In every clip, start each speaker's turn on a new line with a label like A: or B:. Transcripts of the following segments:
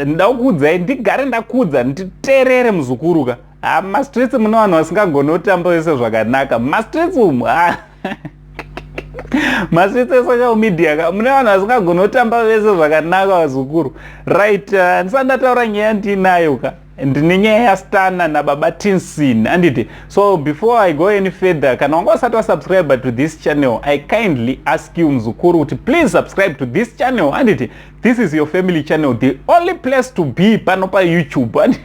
A: Ndakuudzai, ndigare ndakudza, nditerere, muzukuru ka. Ha, mastreets mune vanhu vasingagoni kutamba vese zvakanaka. Mastreets umu, mastreets esocial media ka, mune vanhu vasingagoni kutamba vese zvakanaka, vazukuru. Right, ndisati ndataura nyaya ndinayo ka, ndine nyaya yaStunner nababa Tinsin, anditi? So before I go any further, kana wanga usati wasubscribe to this channel, I kindly ask you, muzukuru, kuti please subscribe to this channel, anditi? This is your family channel, the only place to be pano paYouTube,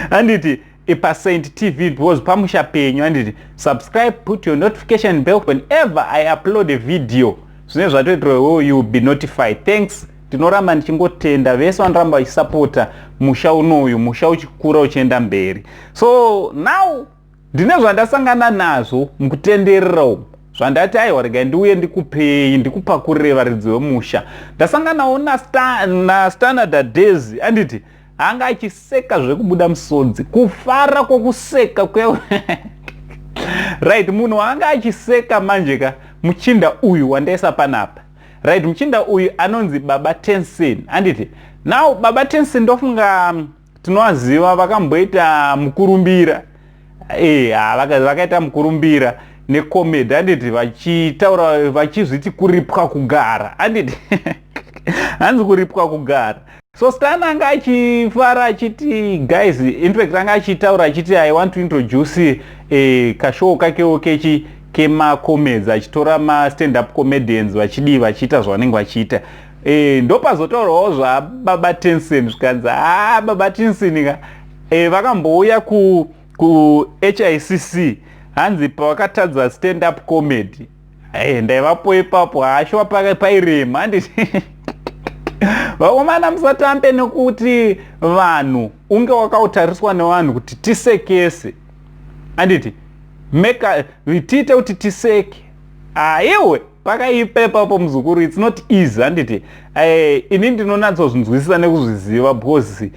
A: anditi? IpaSaint TV, because pamusha penyu, anditi? Subscribe, put your notification bell. Whenever I upload a video, zvinenge zvatoitirwa, you will be notified. Thanks. Ndinoramba ndichingotenda vese vanoramba vachisapota musha unoyu, musha uchikura uchienda mberi. So now ndine zvandasangana nazvo mukutenderera umu, zvandati aiwa, regai ndiuye ndikupei, ndikupakurire varidzi vemusha. Ndasanganawo naStunner Days, anditi? Anga achiseka zvekubuda musodzi, kufara kwokuseka kwe. Right, munhu waanga achiseka manje ka, muchinda uyu wandaisa panapa. Right, muchinda uyu anonzi Baba Tensen, anditi? Now Baba Tensen, ndofunga tinovaziva, vakamboita mukurumbira, e, vakaita mukurumbira necomedy, anditi? Vachitaura vachizviti kuripwa kugara, anditi? Hanzi kuripwa kugara. So Stunner anga achifara achiti, guys, in fact anga achitaura achiti, "I want to introduce kashow kakewo kechi kemacomedies," achitora mastand up comedians, vachidii, vachiita zvavanenge vachiita. Ndopazotaurawo zvababa Tensen, zvikanzi, "Ha, Baba Tensen ka, vakambouya ku HICC, hanzi pavakatadza stand up comedy, ndaivapo ipapo, hashuwa pairema." Handiti vakomana, musatambe nekuti vanhu unge wakautariswa nevanhu kuti tisekese, handiti? Meka tiite kuti tiseke. Aiwe, pakaipa ipapo, muzukuru. It's not easy, handiti? Ini ndinonatsozvinzwisisa nekuzviziva, because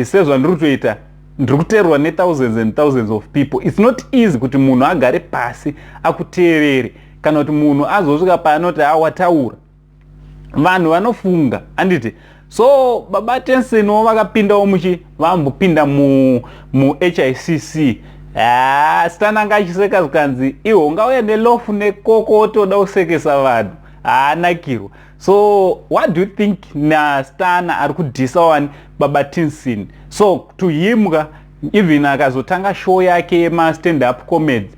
A: sezvandiri kutoita, ndiri kuteerwa nethousands and thousands of people. It's not easy kuti munhu agare pasi akuteerere, kana kuti munhu azosvika paanoti awataura. Vanhu vanofunga, handiti? So Baba Tensenwo vakapindawo muchi vambopinda muHICC. Ha, Stunner anga achiseka, zvikanzi, "Iwo ungauya neloaf nekoko, wotoda kusekesa vanhu." Haanakirwa. So what do you think naStunner ari kudhisa wani Baba Tinsin? So to him ka, even akazotanga show yake yemastand up comedy,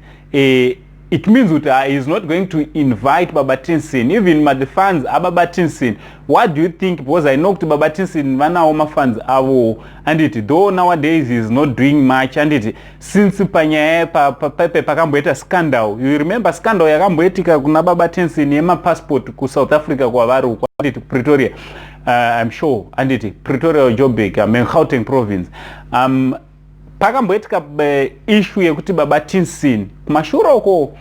A: it means kuti he is not going to invite Baba Tinsin, even mafans aBaba Tinsin. What do you think? Because I know kuti Baba Tinsin vanawo mafans avowo, anditi? Though nowadays he is not doing much, anditi? Since panyaya pape pakamboita scandal, you remember scandal yakamboitika kuna Baba Tinsin yemapassport kuSouth Africa kwavari uko, anditi? Pretoria, I'm sure, anditi? Pretoria, Joburg, Gauteng province. Pakamboitika issue yekuti Baba Tinsin kumashure uko,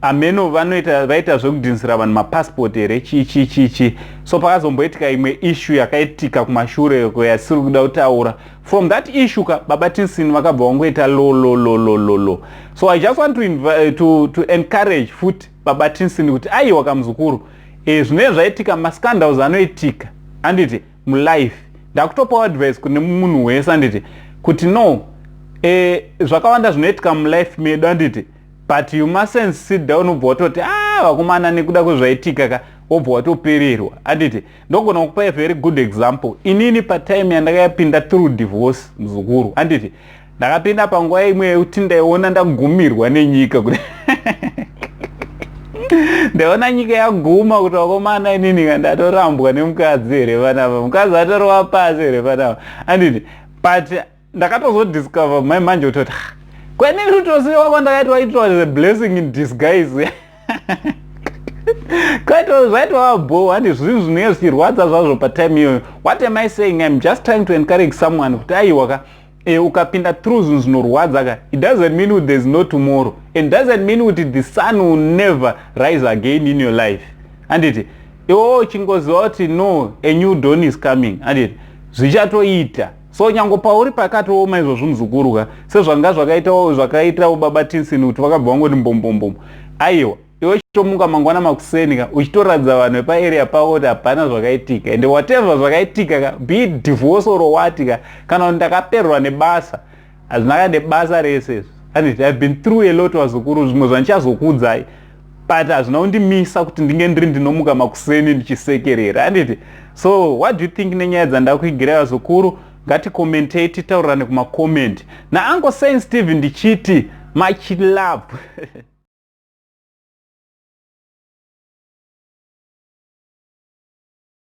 A: ameno vanoita, vaita zvekudhinisira vanhu mapassport here, chii chii chii chii. So pakazomboitika imwe issue yakaitika kumashure uko yasiri kuda kutaura. From that issue ka, Baba Tinsin vakabva vangoita low low low low low low. So I just want to encourage futi Baba Tinsin kuti aiwa kamuzukuru, zvinenge zvaitika, mascandals anoitika, anditi, mulife. Ndakutopawo advice kune munhu wese, anditi, kuti no, zvakawanda zvinoitika mulife medu, anditi? But you mustn't sit down ubva watoti, "Ah, vakomana, nekuda kwezvaitika ka," wobva watopererwa, anditi? Ndogona kupa a very good example. Inini patime yandakapinda through divorce, muzukuru, anditi, ndakapinda panguva imwe yekuti ndaiona ndagumirwa nenyika, kuti ndaiona nyika yaguma, kuti vakomana, inini ka ndatorambwa nemukadzi here panapa? Mukadzi atorova pasi here panapa? Anditi? But ndakatozodiscover mai manje kutoti, "Ah, kwenini kutosiwa kwandakaitwa, it was a blessing in disguise." Zvaitova bo, handi? Zvinhu zvinenge zvichirwadza zvazvo patime iyoyo. What am I saying? I'm just trying to encourage someone kuti aiwa ka, ukapinda through zvinhu zvinorwadza ka, it doesn't mean kuti there's no tomorrow and doesn't mean kuti the sun will never rise again in your life, handiti? Iwewo uchingoziva kuti no, a new dawn is coming, handiti? Zvichatoita. So nyange pauri pakatooma izvozvo, muzukuru ka, sezvanga zvakaitawo, zvakaitawo Baba Tinsin, kuti vakabva vangoti mbombombom, aiwa. Iwe uchitomuka mangwana makuseni ka, uchitoratidza vanhu vepaarea pako kuti hapana zvakaitika. And whatever zvakaitika ka, be it divorce or what ka, kana kuti ndakaperwa nebasa, hazvina ka nebasa rese izvo, anditi? I've been through a lot, vazukuru. Zvimwe zvandichazokuudzai, but hazvina kundimisa kuti ndinge ndiri ndinomuka makuseni ndichisekerera, handiti? So what do you think nenyaya dzandakuigirai, vazukuru? Ngaticommentei, titaurirane kumacomment. NaUncle Saint Steve ndichiti much love.